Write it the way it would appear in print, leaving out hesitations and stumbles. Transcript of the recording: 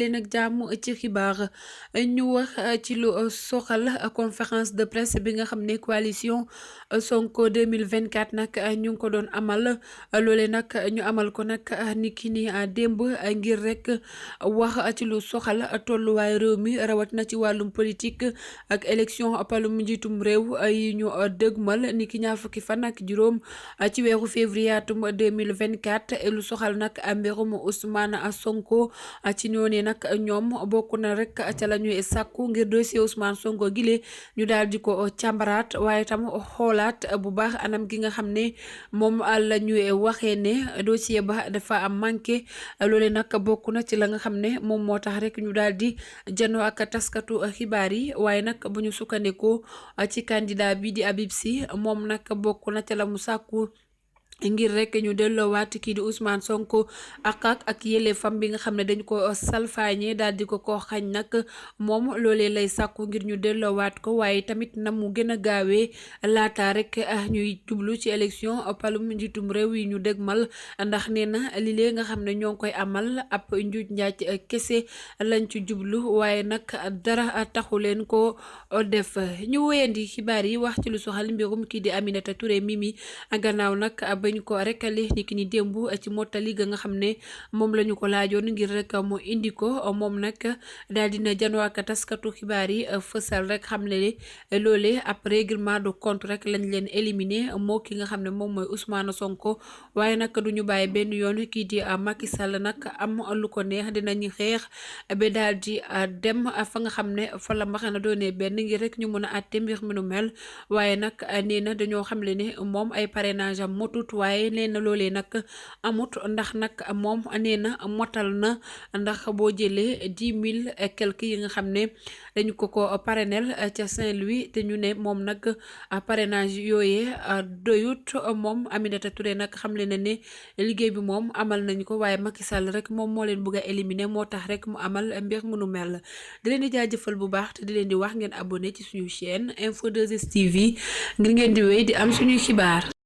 leen ak jàmm ci xibaar ñu wax ci lu soxal conférence de presse bi nga xam ne coalition Sonko 2024 nag ñu ngi ko doon amal loole nag ñu amal ko nag ni ki ni démb ngir rek wax ci lu soxal tolluwaay réew mi rawat na ci wàllum politique ak élection palum njiitum réew yi ñu dëgmal ni ki ñaar fukki fan ak juróom ci weeru février atum 2024 lu soxal nag mbirum Ousmane Sonko ci noonu nag ñoom bokk na rek ca la ñuy sàkku ngir dossier Ousmane Sonko gile ñu daal di ko càmbaraat waaye tam xoolaat bu baax anam gi nga xam ne moom la ñuy waxee ne dossier ba dafa am manqué loole nag bokk na ci la nga xam ne moom moo tax rek ñu daal di janoo ak taskatu xibaar yi waaye nag bu ñu sukkandikoo ci candidat bi di Habib Sy moom nag bokk na ca la mu sàkku ngir rek ñu delloowaat kii di Ousmane Sonko ak yelleefam bi nga xam ne dañ ko salfaañe daal di ko xañ nag moom loolee lay sàkku ngir ñu delloowaat ko waaye tamit na mu gën a gaawee laata rek ñuy jublu ci élection palum njiitum réew yi ñu dégmal ndax nee na li nga xam ne ñoo ngi koy amal ab njuuj njaaj kese lañ ci jublu waaye nag dara taxu leen ko def ñu wéyandi xibaar yi wax ci lu soxal mbirum kii di Aminata Touré Mimi gannaaw nag ñu ko rekale ni ki ni démb ci mottali ga nga xam ne moom la ñu ko laajoon ngir rek mu indi ko moom nag daal dina janoo ak taskatu xibaar yi fësal rek xam ne loole ab règlement de compte rek lañ leen éliminé moo ki nga xam ne moom mooy Ousmane Sonko waaye nag du ñu bàyyi benn yoon kii di Macky Sall nag am lu ko neex dinañu xeex ba daal di dem fa nga xam ne fa la mbaxana doonee benn ngir rek ñu mën a àtte mbir mi nu mel waaye nag nee na dañoo xam le ne moom ay parrainage am motut waaye nee na loolee nag amut ndax nag moom nee na motal na ndax boo jëlee 10 000 et quelques yi nga xam ne dañu ko parrainel ca Saint-Louis te ñu ne moom nag parrainage yooyee doyut moom Aminata Touré nag xam le na ne liggéey bi moom amal nañu ko waaye Macky Sall rek moom moo leen bëgg a éliminer moo tax rek mu amal mbir mu nu mel di leen di jaajëfal bu baax te di leen di wax ngeen abonné ci suñu chaîne Info 2S TV ngir ngeen di wéy di am suñuy xibaar.